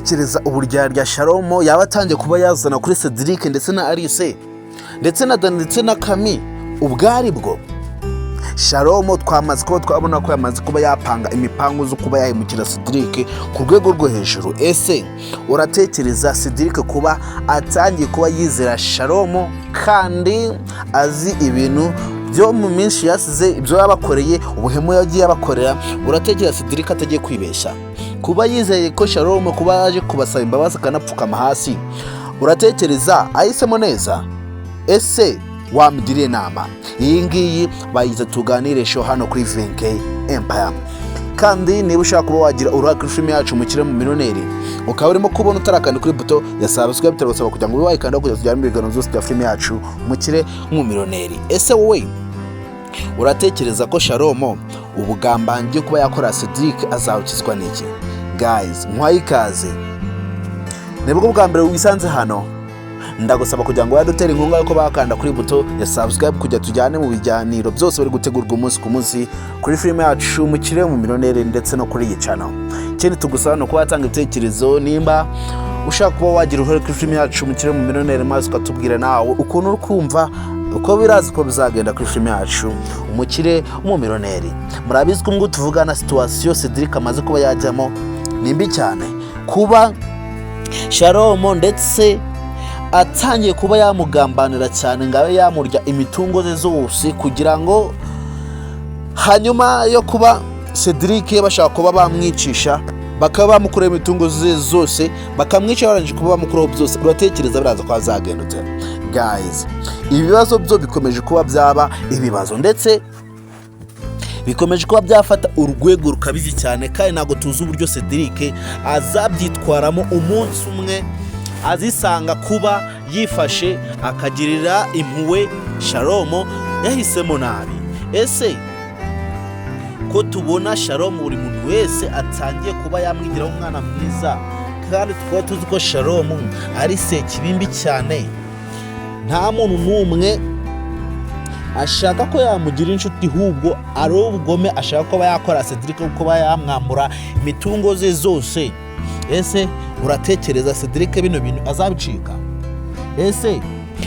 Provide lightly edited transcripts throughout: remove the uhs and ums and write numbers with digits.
Tekereza uburyarya Shalomo yaba atangiye kuba yazana kuri Cedric ndetse na Alice ndetse na Dani ndetse na Kami ubwari bwo. Shalomo twamaze kuba twabona ko yamaze kuba yapanga imipango zo kuba yahemukira Cedric ku rwego rwo hejuru. Ese uratekereza Cedric kuba atangiye kuba yizera Shalomo kandi azi ibintu byo mu minsi yasize, ibyo yabakoreye, ubuhemu yagiye abakorera? Uratekereza Cedric atagiye kwibeshya kuba yizeye ko Shalomo kuba yaje kubasaba imbabazi akanapfukama hasi? Uratekereza ahisemo neza? Ese wamugiriye inama? Iyi ngiyi bayita Tuganire Show hano kuri Venke Empire. Kandi niba ushaka kuba wagira uruhare kuri filime yacu Umukire mu Miliyoneri, ukaba urimo kubona utarakanda kuri buto ya subscribe, turagusaba kugira ngo ube wayikanda kugira tujyane mu biganiro byose bya filime yacu Umukire mu Miliyoneri. Ese wowe uratekereza ko Shalomo ubugambanyi byo kuba yakora Cedric azawukizwa n'iki? Guys, nkwaye ikaze. Nibwo bwa mbere wisanze hano, ndagusaba kugira ngo wadutere inkunga yuko bakanda kuri buto ya subscribe kugira tujyane mu biganiro byose bari gutegurwa umunsi ku munsi kuri filime yacu Umukire mu Miliyoneri ndetse no kuri iyi channel. Ikindi tugusaba ni ukuba watanga ibitekerezo nimba ushaka kuba wagira uruhare kuri filime yacu Umukire mu Miliyoneri, maze ukatubwira nawe ukuntu uri kumva uko birazi ko bizagenda kuri filime yacu Umukire mu Miliyoneri. Murabizi ko ngo tuvugana situation Cedric amaze kuba yajyamo ni mbi cyane, kuba Shalomo ndetse atangiye kuba yamugambanira cyane ngo abe yamurya imitungo ze zose, kugira ngo hanyuma yo kuba Cedric bashaka kuba bamwicisha, bakaba bamukuraho imitungo ze zose, bakamwica barangije kuba bamukuraho byose. Uratekereza biraza kuba zagendutse? Guys, ibibazo byo bikomeje kuba byaba ibibazo, ndetse bikomeje kuba byafata urwego rukabije cyane, kandi ntabwo tuzi uburyo Cedric azabyitwaramo umunsi umwe azisanga kuba yifashe akagirira impuhwe Shalomo yahisemo nabi. Ese ko tubona Shalomo buri muntu wese atangiye kuba yamwigiraho umwana mwiza, kandi tukaba tuzi ko Shalomo ari sekibimbi cyane, nta muntu n'umwe ashaka ko yamugira inshuti, ahubwo ari ubugome ashaka kuba yakora Cedric, kuba yamwambura imitungo ze zose? Ese uratekereza Cedric bino bintu azabicika? Ese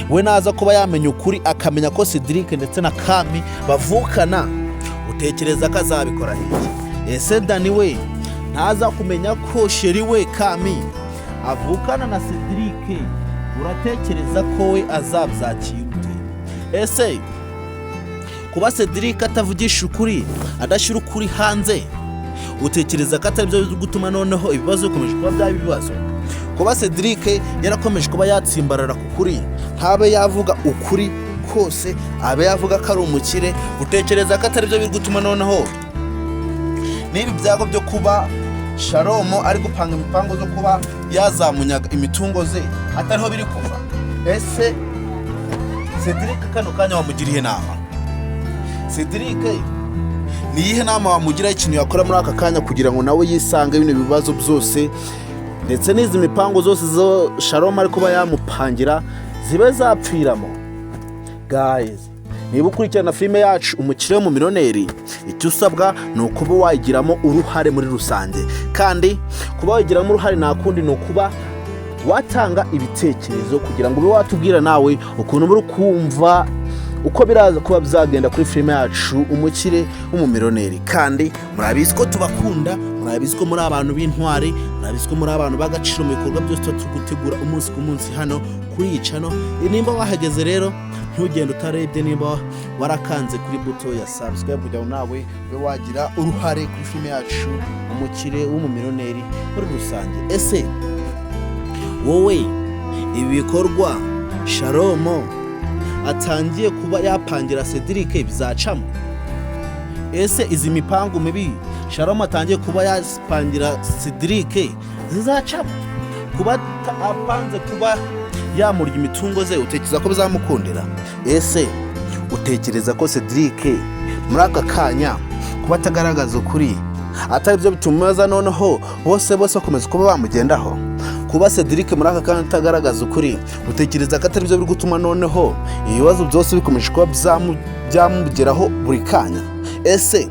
we naza kuba yamenya ukuri, akamenya ko Cedric ndetse na Kami bavukana, utekereza ko azabikora iki? Ese Dani we ntaza kumenya ko chéri we Kami avukana na Cedric, uratekereza ko we azabyakira ute? Ese kuba Cedric atavugisha ukuri, adashyira ukuri hanze, utekereza ko atari byo biri gutuma noneho ibibazo bikomeje kuba byaba ibibazo? Kuba Cedric yarakomeje kuba yatsimbarara ku kuri, ntabe yavuga ukuri kose, abe yavuga ko ari umukire, utekereza ko atari byo biri gutuma noneho n'ibi byago byo kuba Shalomo ari gupanga imipango zo kuba yazamunyaga imitungo ze atariho biri kuva? Ese Cedric kano kanya wamugiriye inama? Cedric ni iyihe nama wamugira, ikintu yakora muri aka kanya kugira ngo nawe yisange bino bibazo byose ndetse n'izi mipango zose zo Shalomo ari kuba yamupangira zibe zapfiramo? Guys, niba ukurikirana filime yacu Umukire mu Miliyoneri, icyo usabwa ni ukuba wayigiramo uruhare muri rusange. Kandi kuba wayigiramo uruhare nta kundi, ni ukuba watanga ibitekerezo kugira ngo ube watubwira nawe ukuntu uri kumva uko biraza kuba byagenda kuri filime yacu Umukire w'Umumiliyoneri. Kandi murabizi ko tubakunda, murabizi ko muri abantu b'intwari, murabizi ko muri abantu b'agaciro mu bikorwa byose tuba turi gutegura umunsi ku munsi hano kuri iyi channel. Nimba wahageze rero, ntugende utarebye nimba warakanze kuri buto ya subscribe, kugira ngo nawe ube wagira uruhare kuri filime yacu Umukire w'Umumiliyoneri muri rusange. Ese wowe ibi bikorwa Shalomo atangiye kuba yapangira Cedric bizacamo? Ese izi mipango mibi Shalomo atangiye kuba yapangira Cedric zizacamo? Kuba apanze kuba yamurya imitungo ze, utekereza ko bizamukundira? Ese utekereza ko Cedric muri aka kanya kuba atagaragaza ukuri atari byo bituma noneho bose bose bakomeza kuba bamugendaho? Kuba Cedric muri aka kanya atagaragaza ukuri, utekereza ko atari byo biri gutuma noneho ibibazo byose bikomeje kuba byamugeraho buri kanya? Ese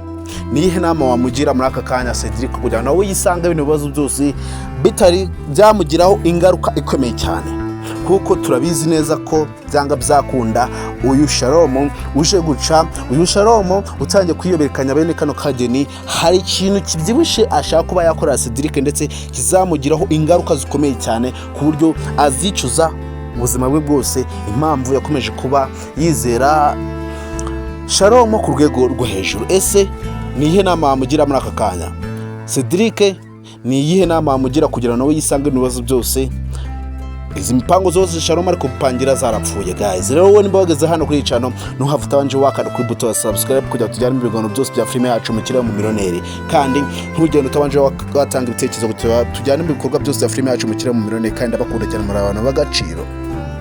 ni iyihe nama wamugira muri aka kanya Cedric, kugira ngo nawe yisange bino bibazo byose? Bitari byamugiraho ingaruka ikomeye cyane, kuko turabizi neza ko byanga byakunda uyu Shalomo uje guca, uyu Shalomo utangiye kwiyoberekanya bene kano kageni, hari ikintu kibyibushye ashaka kuba yakorera Cedric ndetse kizamugiraho ingaruka zikomeye cyane, ku buryo azicuza ubuzima bwe bwose impamvu yakomeje kuba yizera Shalomo ku rwego rwo hejuru. Ese ni iyihe nama wamugira muri aka kanya? Cedric, ni iyihe nama wamugira kugira nawe yisange mu bibazo byose? Izi mipango zose Shalom ari kupangira zarapfuye, guys. Rero wowe nimba wageze hano kuri iyi channel, ntuhave utabanje wakanda kuri buto ya subscribe kugira ngo tujyane mu biganiro byose bya filime yacu Umukire w'Umumiliyoneri, kandi ntugende utabanje watanga ibitekerezo kugira tujyane mu bikorwa byose bya filime yacu Umukire w'Umumiliyoneri. Kandi ndabakunda cyane, muri abantu b'agaciro.